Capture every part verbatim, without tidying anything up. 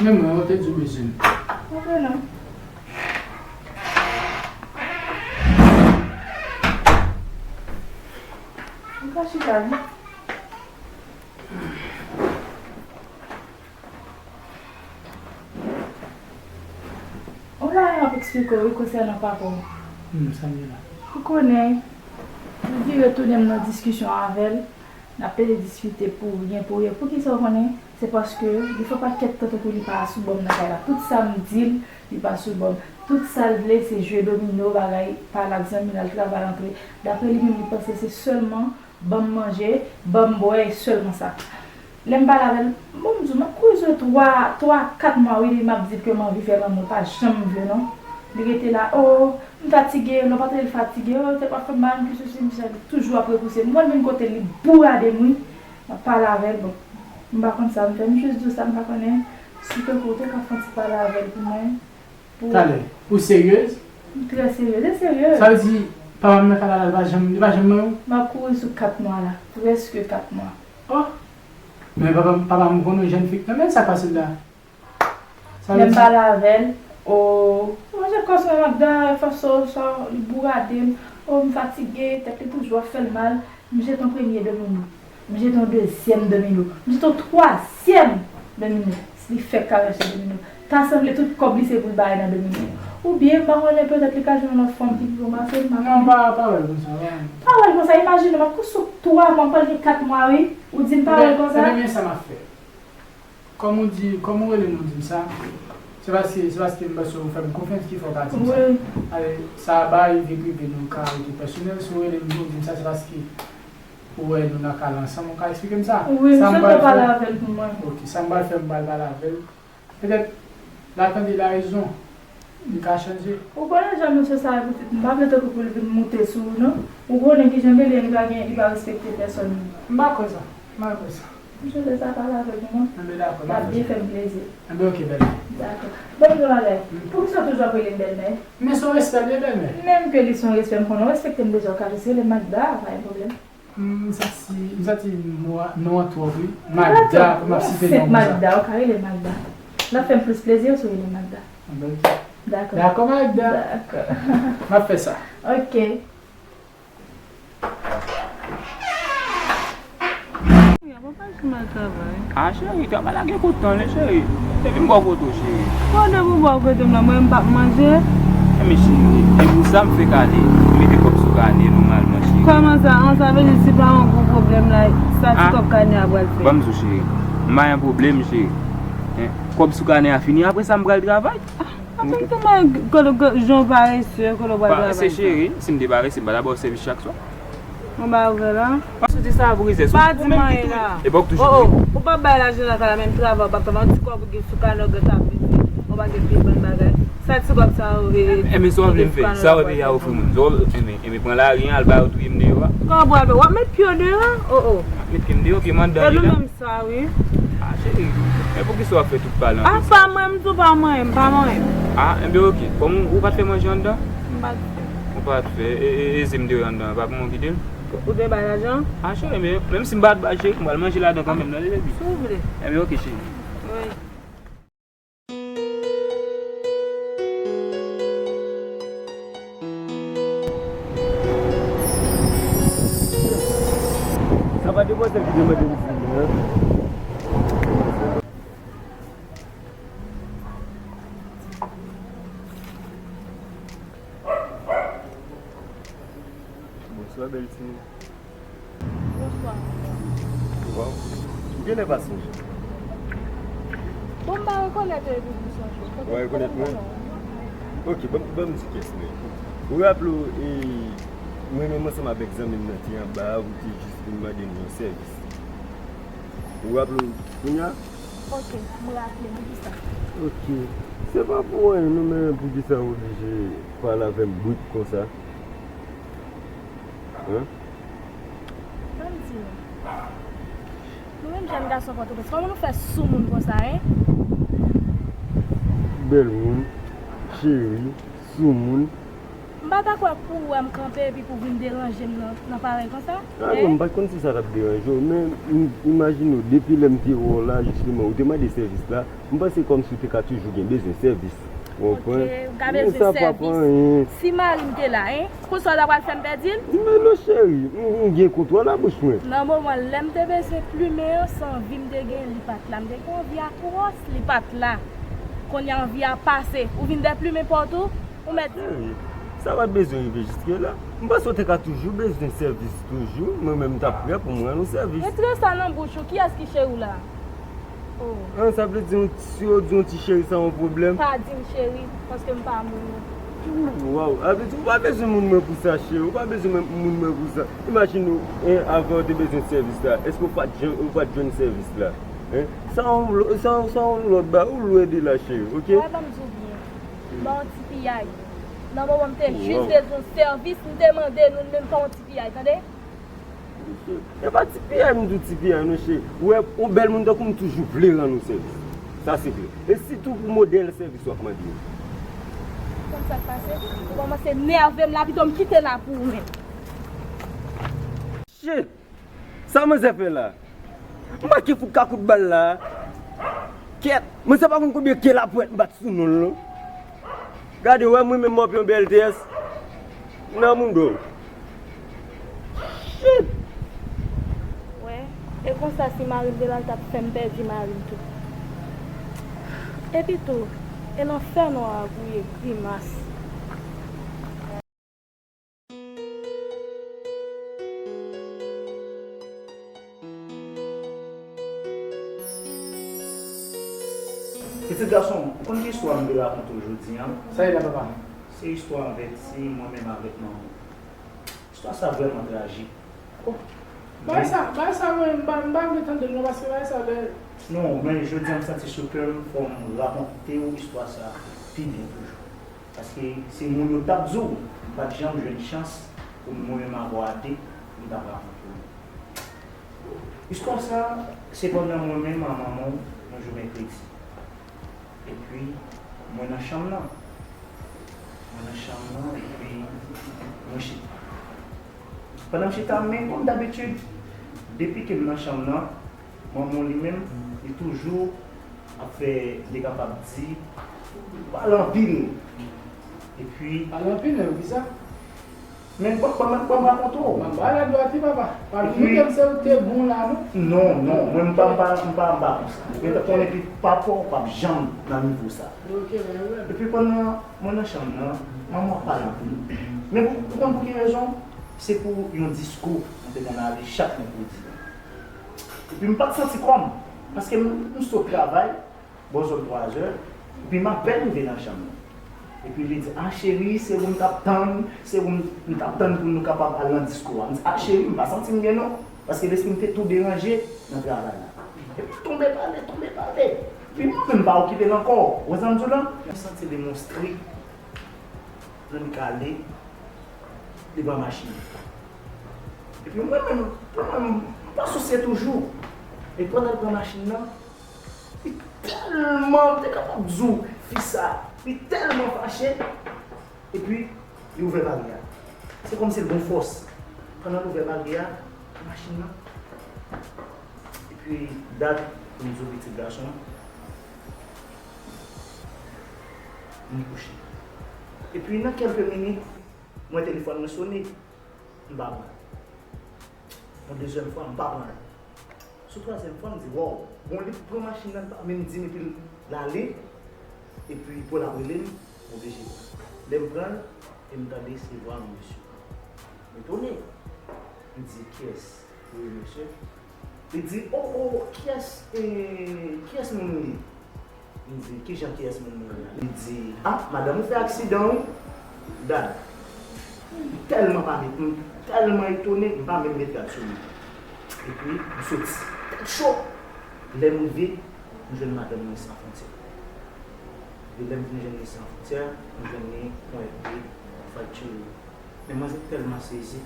Men mwen, ou te di w bezwen m. Pa vre non. M ka chita wi. Ou la, m ap eksplike w wi konsènan papa w. Hmm, sa m ye la. Ou konnen, m vire tounen m nan diskisyon avè l. N ap pede diskite pou byen, pou ryen. Poukisa w konnen? Se paske li fè pakèt tan tankou li pa sou bò m nan kay la. Tout sa m di l, li pa sou bò m. Tout sa l vle, se jwe domino, bagay, pale ak zanmi l, al travay, antre. Daprè li menm, li panse se sèlman ban m manje, ban m bwè, e sèlman sa. Lè m pale avè l, bon, m di w, m ap kouri sou twa, twa, kat mwa, wi, m ap di l ke m anvi fè lanmou, l pa janm vle, non. Li rete la, o, m fatige, lè w pa tande l fatige, o, tèt w ap fè m mal, m ke sesi, m sa, li toujou ap repouse m. Mwen, vin kote l, li bourade m, wi. M ap pale avè l, bon, m pa konn sa m fè, m jis di w sa, m pa konnen si w te, ou te ka fè yon ti pale avè l pou mwen. Talè, ou seryez? M trè seryez, e serye. Sa vle di, papa m nan kay la, li pa janm, li pa janm ban w? M ap kouri sou kat mwa la, prèske kat mwa. Oh! Men papa, papa m konnen w jèn fi k renmen l, sa k pase l la? Sa vle di. Lè m pale avè l, o, manje kòs mwen Magda, fason sa, li bourade m, o, m fatige, tèt li toujou ap fè l mal. M jete yon premye domino. M jete yon dezyèm domino. M jete yon twazyèm domino. Li fèk ka rache domino. Ta sanble tout kòb li se pou l bay nan domino. Oubyen, m pa konnen, petèt li ka jwenn yon lòt fanm ki pi bon pase l, m pa konnen. Non, pa, pa wè l konsa, pa wè l. Pa wè l konsa, imajine, m ap kouri sou twa mwa, m pral gen kat mwa, wi. Ou di m pa wè l konsa? Ebyen, ebyen, sa m ap fè. Kòm ou di, kòm ou rele m, ou di m sa, se paske, se paske m panse ou fè m konfyans ki fè w ka di m sa. Wi. Ale, sa a bay vi prive nou, ka rete pèsonèl. Si w rele m, ou di m sa, se paske ou wè nou nan kay la ansanm, ou ka eksplike m sa. Wi, m sot pale avè l pou mwen. Ok, sa m pral fè, m pral pale avè l. Petèt, l a tande, l a rezon. Li ka chanje. Ou konnen jan mesye sa ye pitit, m pa vle tankou pou l vin moute sou ou non. Ou konnen kijan l ye, li pa gen, li pa respekte pèsòn. M pa kwè sa. M pa kwè sa. M swete sa pale avè l pou mwen. Enben dakò, m ap fè sa. L ap byen fè m plezi. Enben ok, bèlmè. Dakò. Ban m di w yon bagay. Hmm. Poukisa w toujou ap rele m bèlmè? Men se yon respè l ye, bèlmè. Menm ke li se yon respè, m konnen w respekte m deja, w ka jis rele m Magda, pa gen pwoblèm. Hmm, m santi, m santi mo a, non an twòp wi. Magda, pou m ap site non konsa. Magda, ou ka rele Magda. L ap fè m plis plezi si w rele m Magda. Dakò. Dakò, Magda. Dakò. M ap fè sa. Ok. Papa, j mal travay. Ah, cheri, travay la gen kout tan li, cheri. Epi m bò kote w, cheri. Kote pou bò kote m la, mwen m p ap manje. Enben, cheri, e pou sa m fè kanè, m mete kòb sou kanè nòmalman, cheri. Kòman sa? An, sa vle di si pa yon gwo pwoblèm la, sa ti kòb kanè a pral fè? Ban m di w, cheri, m pa gen pwoblèm, cheri. Hen, kòb sou kanè a fini, apre sa m pral travay. Ah, atann kòman, kote, kote, jan w parese, kote w pral travay sa? Parese, cheri, si m te parese, m pa t ap ba w sèvis chak swa. Mwen ba ou vè la. Pa soti sa pou rizè. Pa di m anyen la. Epòk toujou. Oh, oh. Ou p ap bay lajan nan kay la, menm travay ou p ap travay. Yon ti kòb ou gen sou kanè w gen ta piti. Ou pa gen pye bann bagay. Sa ti kòb sa yo e. Enben sa w vle m fè? Sa w vle y a ofri moun. Sa w enben, enben pran lari an, al ba yo touye m deyò a. Kòman pou al ba? W ap met pye w deyò? Oh, oh. Met pye m deyò, pye m anndan li la. E nou menm sa wi. Ah, cheri. Men poukisa w ap fè tout pale anpil sa? Ah, pa mwen, m tou pa mwen, pa mwen. Ah, enben ok. Kòm ou, ou pa t fè manje anndan? M pa t fè. Ou pa t fè. E, e, e, e, zen m te wè anndan, pa pou mwen kite l? Ou te bay lajan? Ah, cheri, men menm si m pa t bay, cheri, m pral manje ladan kanmenm, non, li vle di. Si w vle. Enben, ok, cheri. Wi. Sa pa demwazèl ki te mande m di non. Bonswa, bèl timoun. Bonswa. Waw. Ou genlè pa sonje. Bon, m pa rekonèt ou epi pou sonje. Ou pa rekonèt mwen? Ok, ban, ban m di kès mwen. Ou raple w, e, mwen menm ansanm avèk zanmi m nan te anba a, ou te jis vin mande m yon sèvis. Ou raple w kounye a? Ok, m raple m, poukisa? Ok. Se pa pou anyen non, men poukisa w oblije pale avè m brit konsa? Hein? Ban m di nou. Nou menm jèn gason Pòtoprens, kòman nou fè soumoun konsa, hein? Bèl moun, cheri, soumoun. M pa ta kwè pou w wè m kanpe epi pou w vin deranje m nan, nan parèy konsa. Ah non, m pa t konn si sa t ap deranje w, men m, imajine w, depi lè m te wè w la, jisteman, ou te mande sèvis la, m panse kòmsi w te ka toujou gen bezwen sèvis. Ou konprann? Ok, ou ka bezwen sèvis. Si mari m te la, en? Konsa w ta pral fè m pèdi l? Men non, cheri, m, m gen kont ou nan bouch mwen. Nan moman lè m te bezwen plimen an, se anvi m te gen, li pa t la. M te gen anvi a twòs, li pa t la. Kounye a anvi a pase. Ou vin deplimen pa w tou, ou mèt di m. Cheri, sa pa t bezwen rive jiske la. M panse w te ka toujou bezwen sèvis toujou. Mwen menm m t ap prè pou m rann ou sèvis. Retire sa nan bouch ou. Kiyès ki cheri w la? Oh. An, sa vle di yon ti, si yo di yon ti cheri sa yon pwoblèm? Pa di m cheri, paske m pa moun ou. Waw, sa vle di ou pa bezwen moun mwen pou sa, cheri. Ou pa bezwen moun mwen pou sa. Imajine w, en, avan w te bezwen sèvis la. Èske w pa t jwenn, ou pa t jwenn sèvis la? En? Sa yon, sa yon, sa yon lòt ba, ou lwe de la, cheri, oke? Wè, ban m di w byen. M ba w ti piyay. Nan moman m te jis bezwen sèvis, m te mande nou, n menm pa yon ti piyay, tande? E pa ti piyay m di w ti piyay non cheri. Ou wè, yon bèl moun tankou m toujou vle rann ou sèvis. Sa se klè. E sitou pou modèl sèvis w ap mande yo. Konn sa k pase? Ou kòmanse nève m la, pito m kite la pou ou menm. Shit! Sa manzè fè la? M manke fout kakout bal la. Kèt, manzè pa konn konbyen ke lapwèt m bat sou non l non. Gade, wè mwen menm m ap yon B L T S nan moun do. Shit! Wè, e konsa si mari m te la l t ap fè m pèdi mari m tou. Epi tou, e nan fènwa a pou ye grimas. Pitit gason m, ou konn ki istwa m vle rakonte w jodi a? Sa ye la papa? Se istwa anvèti mwen menm avèk manman. Istwa sa vrèman trajik. Oh. Bagay sa, bagay sa mwen m pa m pa vle tande l non paske bagay sa lè. Non, men jodi a m santi sou kè m fò m rakonte w istwa sa pi byen toujou. Paske se moun yo t ap di w, m pa t janm jwenn chans pou mwen menm avè w a de pou m ta rakonte w li. Istwa sa, se pandan mwen menm ak manman w yon jou mèkredi. Epi, mwen nan chanm nan. Mwen nan chanm nan, epi mwen chita. Pandan m chita, men kòm dabitid, depi ke m nan chanm nan, manman w li menm, li toujou ap fè, m te kapab di, pale anpil. Epi. Pale anpil, men poukisa? Men ban m rakonte w. Ban m pale dwat wi papa. Pa bliye m se ou ki te bon la non. Non, non, mwen m pa, m pa, m pa, m pa konsa. Men konnen pi papa w p ap janm nan nivo sa. Epi pandan mwen nan chanm nan, manman w ap pale anpil. Men pou, ou konn pou ki rezon? Se pou yon diskou mwen te konn ale chak mèkredi. Epi m pa t santi kò m, paske m, m sot travay, bò zòn twa zè, epi m apèn rive nan chanm nan. Epi li di, a cheri, se ou m t ap tann, se ou m t ap tann pou nou kapab al nan diskou a. M di, a cheri, m pa santi m byen non, paske lespri m te tou deranje nan travay la. Epi tonbe pale, tonbe pale. Epi mwen menm m pa okipe l ankò. Ou wè sa m di w la? M santi li monstri, nan li kale, li pran machin. Epi mwen menm, mwen menm, m pa sousye toujou. Epi pandan l pran machin nan, li tèlman, m te kapab di w, fi sa, li tèlman fache, epi li ouvè baryè a. Se kòmsi l gon fòs. Pandan l ouvè baryè a, machin nan, epi dat, pou m di w pitit gason, m kouche. Epi nan kèlke minit, m wè telefòn nan sone, m pa pran l. Yon dezyèm fwa, m pa pran l. Sou twazyèm fwa, m di, waw, bon, li pran machin nan, li pa menm di m, epi l ale, epi pou l ap rele m, m oblije pran l. Lè m pran l, e m tande se vwa yon mesye. M etone. M di, kiyès? Wi, mesye. Li di, o, o, kiyès, e, kiyès moun ou ye? M di, kijan kiyès moun mwen ye a? Li di, a, madanm ou fè aksidan wi. Dad, m tèlman pa met, m tèlman etone, m pa menm met gad sou li. Epi, m soti. Tèt cho! Lè m rive, m jwenn madanm mwen san fwontyè. Epi lè m vin jwenn li san fwontyè, m jwenn li pran epi faktire. Men manzè tèlman sezi,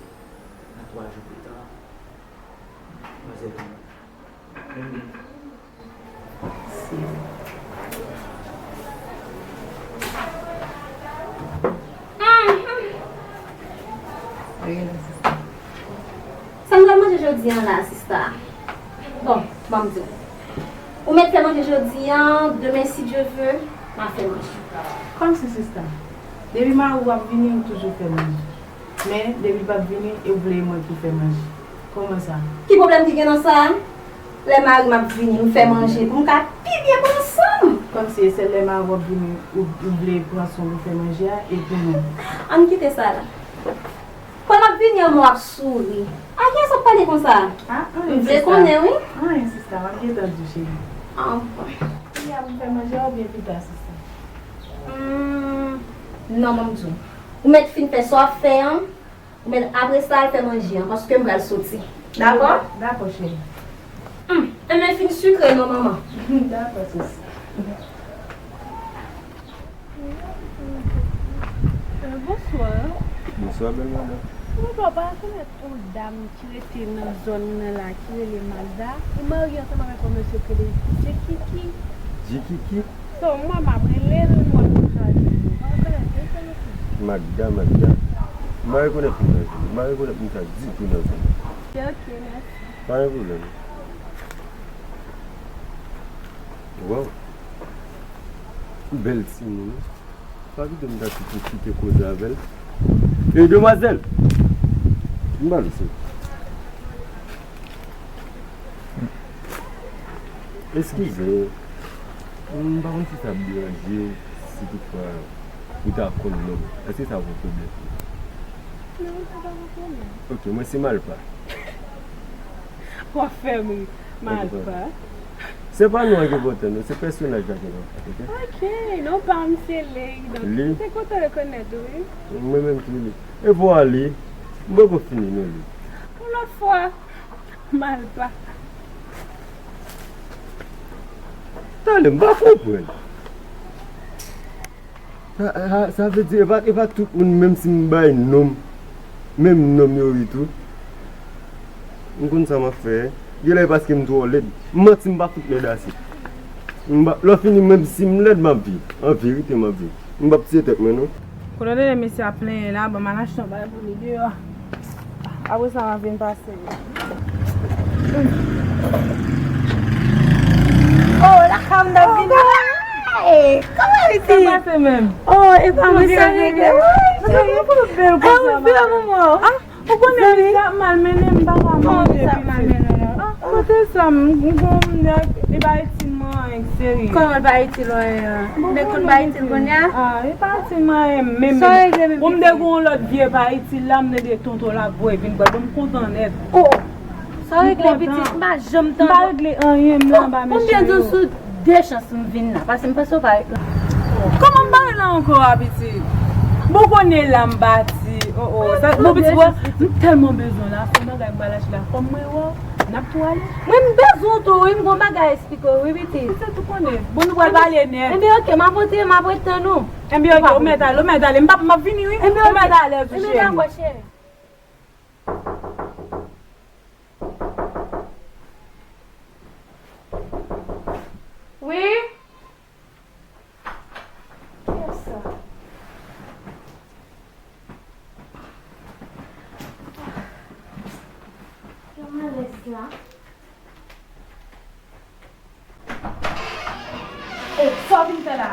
nan twa jou pita, manzè vin. Men byen. Seyè. Sa m pral manje jodi a la, sista? Bon, ban m di w. Ou mèt fè manje jodi a, demen, si Dye ve, m a fè manje. Kòmsi, sista? Depi mari w ap vini, ou toujou fè manje. Men, depi l p ap vini, e ou vle e mwen ki fè manje. Kòman sa? Ki pwoblèm ki gen nan sa? Lè mari m ap vini, m fè manje pou m ka pi byen pran swen m. Kòmsi e sèl lè mari w ap vini, ou, ou vle pran swen pou fè manje a, e pou nou? Ann kite sa la. Pandan m ap vini an, men w ap souri. A kiyès w ap pale konsa? A, anyen, sista. M vle konnen, wi. Anyen, sista, m ap gentan di w, cheri. A, bon. Kounye a pou m fè manje a oubyen pita, sista? Hmm, non, ban m di w. Ou mèt fin fè sa w ap fè an, ou mèt apre sa al fè manje an, paske m pral soti. Dakò? Dakò, cheri. Hmm, enben fin sikre non, manman. Dakò, sista. Euh, bonswa. Bonswa, bèl madanm. Mwen pa rekonèt yon dam ki rete nan zòn nan la, ki rele Magda. Li marye ansanm avèk yon mesye ki rele Djikiki. Djikiki? So, mwen, m ap rele l, mwen, pou sa di. Mwen pa rekonèt, se sa, mesye. Magda, Magda. M pa rekonèt moun sa ditou nan zòn nan. Ok, ok, mèsi. Pa gen pwoblèm. Waw. Bèl timoun, wi. Pa pito m ta tou pwofite koze avè l. E, demwazèl! M ba l se. Eskize, m pa konn si sa ap deranje w, si toutfwa ou ta konn non m. Èske sa ap yon pwoblèm? Non, sa pa yon pwoblèm. Ok, mwen se Malpa. W ap fè m ri. Malpa. Se pa non an ki enpòtan, non, se pèsonaj la ki enpòtan, ok? Ok, non pa m se Ley, donk m te kontan rekonèt ou, wi. Mwen menm tou, Ley. E pou ale, m poko fini, non, Ley. Yon lòt fwa, Malpa. Talè, m pa konprann. Sa, sa, sa vle di, e pa, e pa tout moun, menm si m bay non m, menm non m yo ri tou. M konn sa m ap fè. Genlè e paske m twò lèd. M manti, m pa fout lèd ase. M pa, lè fini, menm si m lèd, m ap viv. An verite, m ap viv. M p ap tiye tèt mwen, non. Kote w tande mesye ap plenyen la, ban m al achte yon bagay pou li deyò. Apre sa, m ap vin pase. Oh, lakay ou m t ap vin. Hey, kòman li te? Sa pase menm? Oh, e pa mwen sa regle. Mwen te gen pwoblèm konsa, manman. Ah, ou konnen sa ap malmennen m, m pa ka manje piti. Ah, kote sa, m, m gon nèg, li pa itil mwen anyen, serye. Kòman l pa itil ou anyen an? Nèg konn pa itil kounye a? Ah, li pa itil mwen anyen, menm. Sa regle menm piti? Ou m te gon lòt vye pa itil la, m tande tonton l ap voye vin bwè dlo, m kontan nèt. Oh! Sa w regle pitit, m pa janm tande w. M pa regle anyen, m la anba mechan yo. Konbyen jou sou de chans m vin la, paske m panse w pa regle. Kòman m pa regle ankò a, pitit? Bon, konnen la m pati. Oh, oh, sa, bon, pitit, wè, m tèlman bezwen w la, se yon bagay m pral achte la. Kòm mwen wè w, n ap tou ale. Mwen, m bezwen w tou, wi, m gon bagay eksplike w, wi, pitit. Pitit, ou konnen. Bon, nou pral pale nèt. Enben, oke, m ap antre, m ap ret tann ou. Enben, oke, ou mèt ale, ou mèt ale. M p ap, m ap vini, wi. Ou mèt ale, cheri. Enben, dakò, cheri. Wi? Kiyès sa? Yon malèz la. E, sa w vin fè la?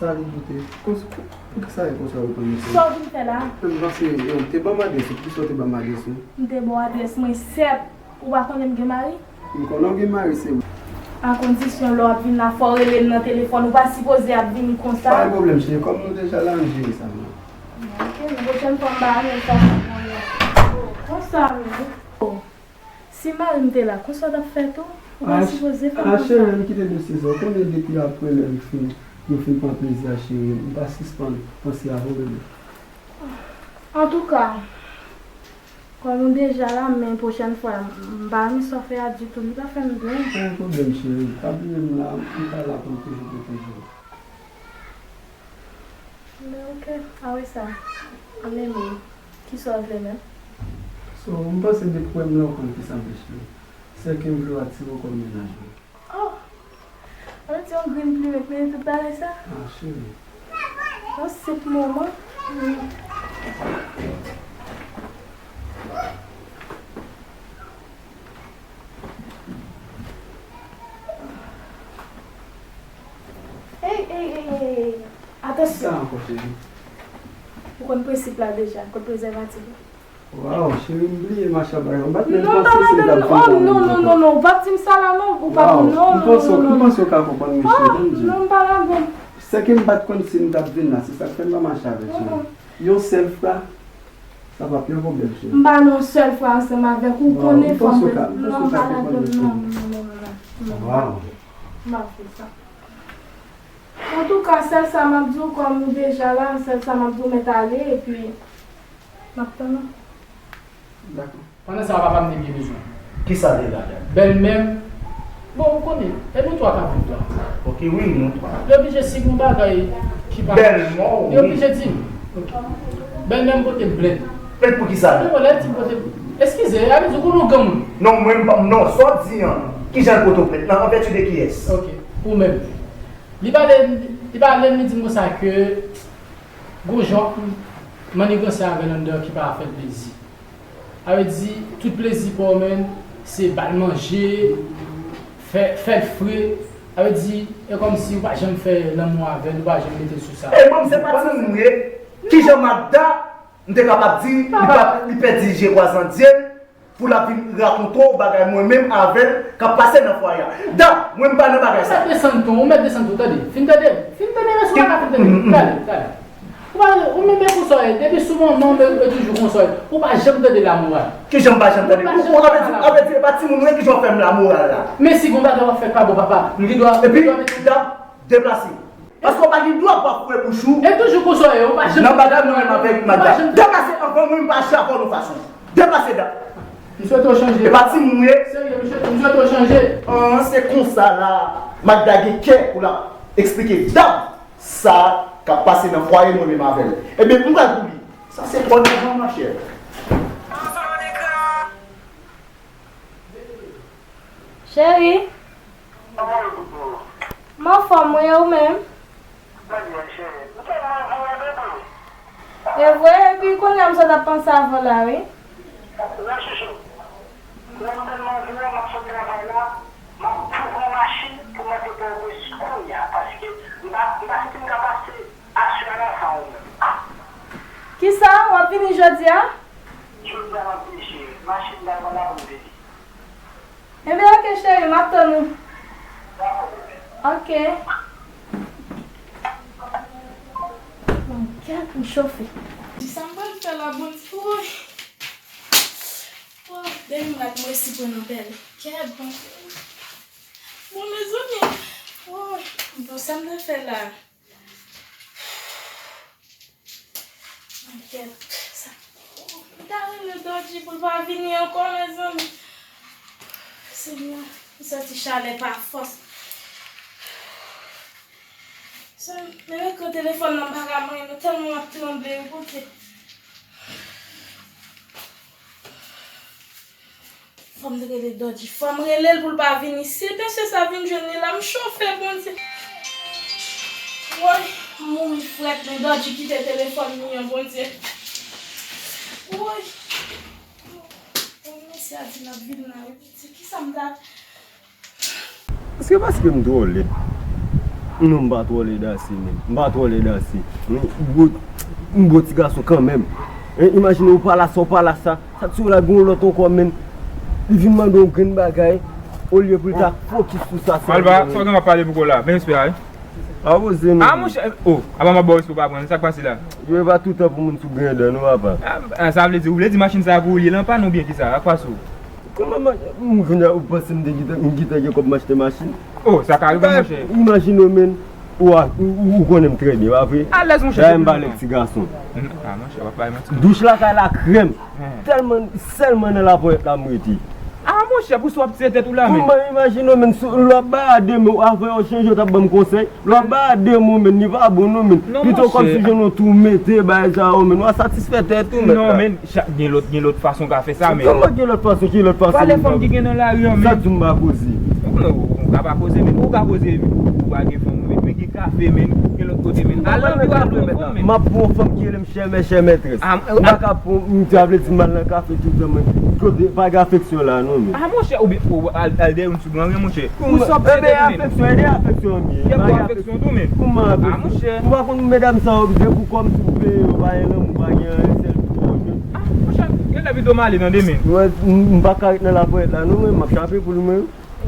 Sa vin koute? Kòs-, poukisa e konsa ou konn mesye? Sa w vin fè la? M panse, e, ou te ban m adrès ou. Poukisa ou te ban m adrès ou? M te ba w adrès mwen, sèt. Ou pa konnen m gen mari? M konnen w gen mari, se vre. A kondisyon lè w ap vin la, fò w rele m nan telefòn. Ou pa sipoze ap vini konsa. Pa gen pwoblèm, cheri. Kòm nou deja la, ann jere sa, non. Ok, yon pwochèn fwa m pa renmen sa. Konsa, wi. Si mari m te la, konsa w t ap fè tou? Ou pa sipoze fè m konsa. A, cheri, ann kite dosye sa. Ou konnen depi apre lè m fin, nou fin pran plezi a, cheri, m pa sispann panse avè w, bebe. Antouka, kòm nou deja la, men pwochèn fwa, m pa renmen sa w fè a ditou, li pa fè m byen. Pa gen pwoblèm, cheri. Pa bliye m la, m pa la pou m toujou pwoteje w. Men oke, apre sa, ann renmen. Kisa w vle menm? So, m panse depi w wè m la, w konn kisa m vle, cheri. Sèl ke m vle w atire w kòm mennaj mwen. Oh! Ann di yon grenn plimen, men tout bagay sa? Ah, cheri. Yon senp moman. Mm. Ou konn prensip la deja, kot prezèvatif la? Waw, cheri, m bliye machin bagay. M pa t menm panse si m t ap vin la menm. Non, non, non, non, non, ou p ap di m sa la non, ou p ap, non, non, non, non. Waw, m panse w ka konprann mwen, cheri, ban m di w. Non, m pa lagon. Sèke m pa t konn si m t ap vin la, se sa k fè m pa mache avèk cheri. Yon sèl fwa, sa p ap yon pwoblèm, cheri. M pa nan yon sèl fwa ansanm avèk ou, ou konnen fò m, non, m pa lagon, non, non, non, non, non. Waw. M pa fè sa. Antouka, sèl sa m ap di w, kòm ou deja la, sèl sa m ap di w, mèt ale, epi m ap tann ou. Dakò. Pandan sa a, papa m te byen bezwen. Kisa l te la, dad? Bèlmè m, bon, ou konnen, e nou twa k ap viv la. Ok, wi, nou twa. Li oblije, si gen yon bagay ki pa, bèlmè w, li oblije di m. Ok. Bèlmè m pote m plent. Plent pou kisa? Bon, lè l di m pote, eskize, a vle di ou konnen w granmoun. Non, mwen, m pa, non, sa w di an, kijan l pote w plent? Nan, an vèti de kiyès? Ok, ou menm. Li pale, li pale m, li di m konsa ke gon jan maniganse avè l anndan ki pa fè l plezi. Sa vle di, tout plezi pa w, menm, se ba l manje, fè, fè l fre. Sa vle di, e kòmsi ou pa janm fè lanmou avè l, ou pa janm mete l sou sa. Ey, manmi, se pa timoun ou ye? Kijan Magda, m te kapab di, li pa, li pèdi je kwa zan dye l, pou l ap vin rakonte w bagay mwen menm avè l k ap pase nan fwaye a. Dam, mwen m pa nan bagay sa. Ou mèt desann ton, ou mèt desann ton, tande. Fin tande, fin tande, mesye, ou pa ka fin tande. Tande, tande. Ou pa, ou menm e konsa w ye, depi sou manman w, e toujou konsa w ye. Ou pa janm tande lamoral. Kijan m pa janm tande? Ou, ou, avè di, avè di, e pa timoun ou ye, kijan w fè m lamoral la? Men si gon bagay w ap fè k pa bon, papa, m gen dwa, m gen dwa mete w. Epi, dam, deplase. Paske w pa gen dwa pou w ap foure bouch ou. E toujou konsa w ye, ou pa janm, nan bagay mwen menm avèk Magda. Deplase anvan mwen, m pa achte avè w nan fason. Deplase, dam. M swete w chanje. E pa timoun ou ye. Serye, m swete, m swete w chanje. An, se konsa la, Magda gen kè pou l ap eksplike dam sa k ap pase nan fwaye mwen menm avè l. Ebyen, m pral pou li. Sa se twò devan, monchè. Cheri. M anfòm, wi, e ou menm? E vre, epi kounye a m sot ap panse avè w la, wi. Kisa? W ap vini jodi a? Jodi a m ap vini, cheri. Machin la, m la pou m vini. Ebyen, oke, cheri, m ap tann ou. Oke. Bon, kèt, m chofe. Di sa m pral fè la, bon, woy. Woy, depi m rat, m resi pran nan pèl. Kèt, bon. Bon, mezanmi. Woy, bon, sa m pral fè la? Mwen kèt, sa. M ta rele Dodji pou l pa vini ankò, mezanmi. Senyè, m santi chalè pa fòs. Se, men ekran telefòn nan pa ka manyen, non, tèlman m ap tranble, wi, Bondye. Fò m rele Dodji, fò m rele l pou l pa vini. Si mesye sa vin jwenn li la, m chofe, Bondye. Woy, m mouri frèt, men Dodji kite telefòn li an, Bondye. Woy. Woy, mesye a di l ap vin la, wi, Bondye. Kisa m ta Èske paske m twò lèd? Non, m pa twò lèd ase, menm. M pa twò lèd ase. M gwo, m gwo ti gason kanmenm. Hein, imajine w pa la sa, w pa la sa. Sa k sou la, gen yon lòt ankò, menm. Li vin mande w yon grenn bagay, olye pou l ta fokis sou sa sèlman. Malva, sa w gen w ap pale pou kò la? Men respè a, wi. A, poze, non. A, monchè, oh, apa m ap ba w respè w pa pran, sa k pase la? Yo, e pa toutan pou moun sou grenn dan, non, papa. A, a, sa vle di, ou vle di machin sa a pou ou li ye lan pa non, oubyen kisa? Ak pa sou? Kòman m, m kounye a ou panse m te gentan, m gentan gen kòb m achte machin? Oh, sa ka rive, monchè. Imajine w, menm, ou a, ou, ou, ou konnen m trè byen, pa vre? Alèz, monchè. Dayè m pa lèd ti gason. Ah, monchè, w ap bay manti. Douch lakay la krèm. Tèlman, sèlman nan laponyèt la m rete. Ah, monchè, pou sa w ap tiye tèt ou la, menm. Kòman, imajine w, menm, si w ap bay a de mo, avan yo chanje, w t ap ban m konsèy. Lè w ap bay a de mo, menm, li pa bon, non, menm. Non, monchè. Pito kòmsi jan nou tou mete bagay sa yo, menm. W a satisfè tèt ou, menm. Non, menm, gen lòt, gen lòt fason w ka fè sa, menm. Kòman gen lòt fason? Ki lòt fason? Pale fanm ki gen nan lari an, menm. Sa di m pa koze. Non, ou ka pa koze, menm. Ou ka koze, ou pa gen fanm, menm. Men gen kafe, menm. Gen lòt Kote men. Al nan biwo a, nou fanm men. M ap pran yon fanm ki rele m chè mè, chè mètrès. Ah, m pa ka pran, m, sa vle di m al nan kafe tout tan, men kote, pa gen afeksyon la, non, men. Ah, monchè, ou byen, ou al, al dèyè yon sou gran ren, monchè. Ou sòt se tèt ou, men. Afeksyon, e de afeksyon, men. Kèk afeksyon tou, men. Kouman afeksyon? Ah, monchè. Ou pa konn medam sa yo, depi kòm si w peye yo, pa gen lanmou, pa gen anyen, sèl pou yo. Ah, monchè, gen lè pito m ale tande, men. Mwen, m, m pa ka ret nan laponyèt la, non, men, m ap chape poul mwen.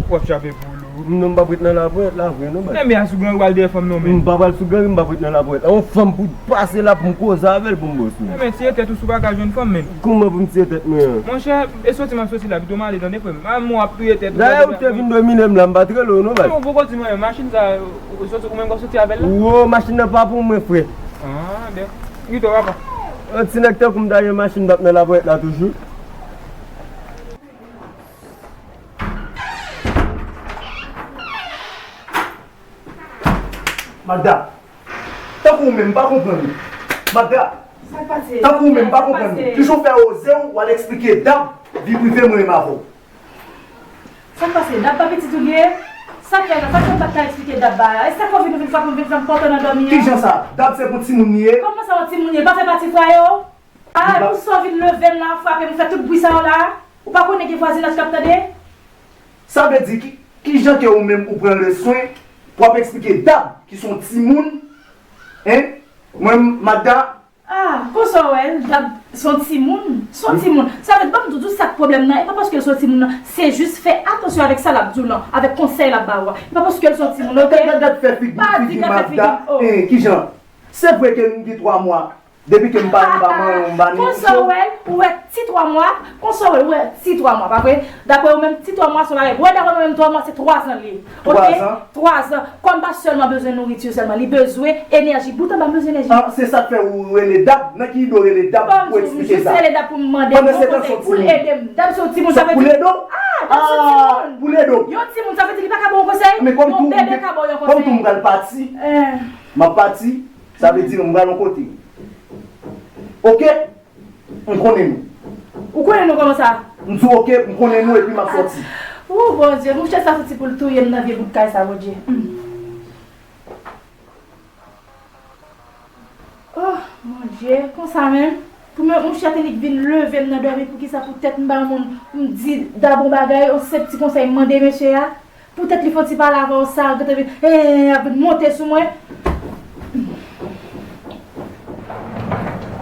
W ap chape poul ou. Non, m p ap ret nan laponyèt la vre, non, baz. Enben, a sou gran ri w al dèyè fanm nan, men. M pa pral sou gran ri, m p ap ret nan laponyèt la. Yon fanm pou pase la pou m koze avè l pou m bòs li. Enben, tire tèt ou si w pa ka jwenn fanm, men. Kouman pou m tire tèt mwen an? Monchè, e soti m ap soti la, pito m ale tande, frè m. A, mwen w ap touye tèt ou. Dayè, ou te vin domine m la, m pa t rele w, non, baz. Ou poko di mwen, machin sa, ou soti, ou menm k ap soti avè l la? Wo, machin nan pa pou mwen, frè. Ah, byen. Kite w, papa. Yon ti nèg tankou m ta gen machin, m p ap nan laponyèt la toujou. Magda, tankou w menm, m pa konprann ou. Magda, tankou w menm, m pa konprann ou. Kijan w fè oze w, w al eksplike Dab vi prive mwen menm avè w? Sa k pase? Dab pa pitit ou li ye? Sa k fè la? Sa k fè w pa t ka eksplike Dab bagay la? E sa k fè w vin, vin frape m, vin fè m pòte nan dòmi an? Kijan sa? Dab se pou timoun li ye? Kòman sa, yon timoun li ye? L pa fè pati fwaye w? Ah, pou sa w vin leve m la, frape m, fè tout bri sa yo la? Ou pa konnen gen vwazinaj k ap tande? Sa vle di ki, kijan ke ou menm ou pran le swen pou ap eksplike Dab ki se yon timoun, en? Mwen, Magda. Ah, konsa w wè l, Dab se yon timoun, se yon timoun. Sa vle di, ban m di w sa k pwoblèm nan, e pa paske l se yon timoun nan, se jis fè atansyon avèk sa l ap di w lan, avèk konsèy l ap ba w a. E pa paske l se yon timoun, oke? Gad, gad, gad fè figi, figi Magda. Pa di gad fè figi m, oh. Eh, kijan? Se vre ke m gen twa mwa. Depi ke m pa, m pa manyen, m pa ni kouche. Konsa w wè l, ou wè ti twa mwa, konsa w wè l, ou wè ti twa mwa, pa vre? Daprè ou menm, ti twa mwa se yon bagay. Wè, daprè mwen menm, twa mwa se twa zan li ye. Oke? Twa zan? Twa zan. Kò m pa sèlman bezwen nouriti sèlman, li bezwen enèji. Bout anba m bezwen enèji. Ah, se sa k fè ou rele Dab? Nan ki ide w rele Dab pou eksplike sa? Jis rele Dab pou m mande l yon konsèy, pou l ede m. Dab se yon timoun, sa vle di. Pou l ede w? Ah, Dab se yon timoun. Pou l ede w. Yon timoun, sa vle di li pa ka ba w yon konsèy? Yon bebe ka ba w yon konsèy. Kòm tou m pral pati, m ap pati. Sa vle di m pral yon kote. Oke? M konnen nou. Ou konnen nou kòman sa? M di w oke, m konnen nou epi m ap sòti. Ou, Bondye, mouche sa soti pou l touye m nan vye bout kay sa, Bondye. Hmm. Oh, Bondye, konsa menm? Pou mwen, mouche a te nik vin leve m nan dòmi, poukisa poutèt m ba yon moun, m di Dab yon bagay, yon senp ti konsèy m mande mesye a? Poutèt li fè yon ti pale avè w sa, ou gentan vin, eh, ap vin monte sou mwen.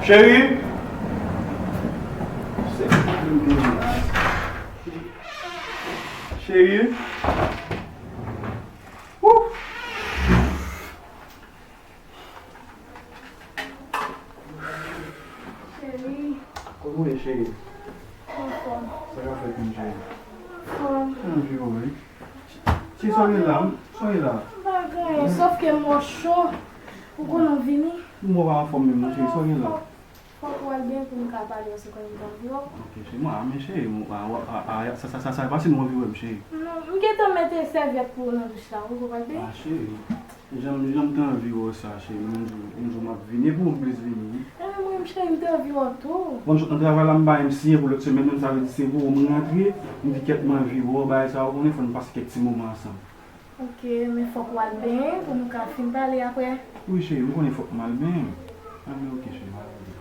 Cheri. Cheri. Wouh. Cheri. Kòman w ye, cheri? Anfòm. Sa k ap fèt menm, cheri? Anfòm. Anvi w, wi. Cheri, sa w gen la? Sa w gen la? M pa gen anyen, sòf ke m wè w cho. Ou konnen w vini. M wè w pa anfòm menm non, cheri. Sa w gen la? Fòk, fòk ou al byen pou m ka pale w, se konnen m t anvi w. Ok, cheri, mwen, men cheri, mwen, a, a, a, a, sa, sa, sa, sa pase nou anvi wè m, cheri. Non, m gentan mete sèvyèt pou ou nan douch la, ou konprann byen? A, cheri. Jan m, jan m te anvi wè w sa, cheri, m di w, m di w m ap vini, e pou ou m plis vini, wi. Enben, mwen menm, cheri, m te anvi wè w tou. Bon, m sot nan travay la, m pa menm siyen pou lòt semèn, menm sa vle di se pou ou m rantre, m di kèt m anvi wè w, bagay sa, ou konnen fò n pase kèk ti moman ansanm. Ok, men fòk w al benyen pou nou ka fin pale aprè. Wi, cheri, m konnen fòk m al benyen. Enben, ok, cheri, m al benyen.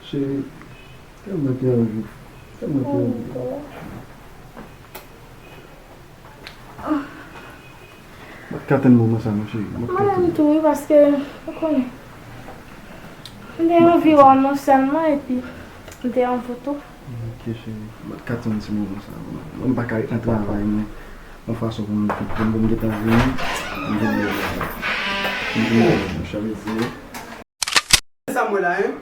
Cheri, tèlman te anvi, tèlman te anvi. M pa t ka tann moman sa non, cheri. M pa t ka tann. Mwen menm tou, wi, paske, ou konnen, m te anvi wè w non sèlman, epi m te anvi w tou. Ok, cheri. M pa t ka tann ti moman sa non. Mwen, m pa ka ret nan travay mwen, yon fason pou m, pou m, pou m gentan vini. M vini deja. M vini deja, sa vle di. Sa m wè la, en?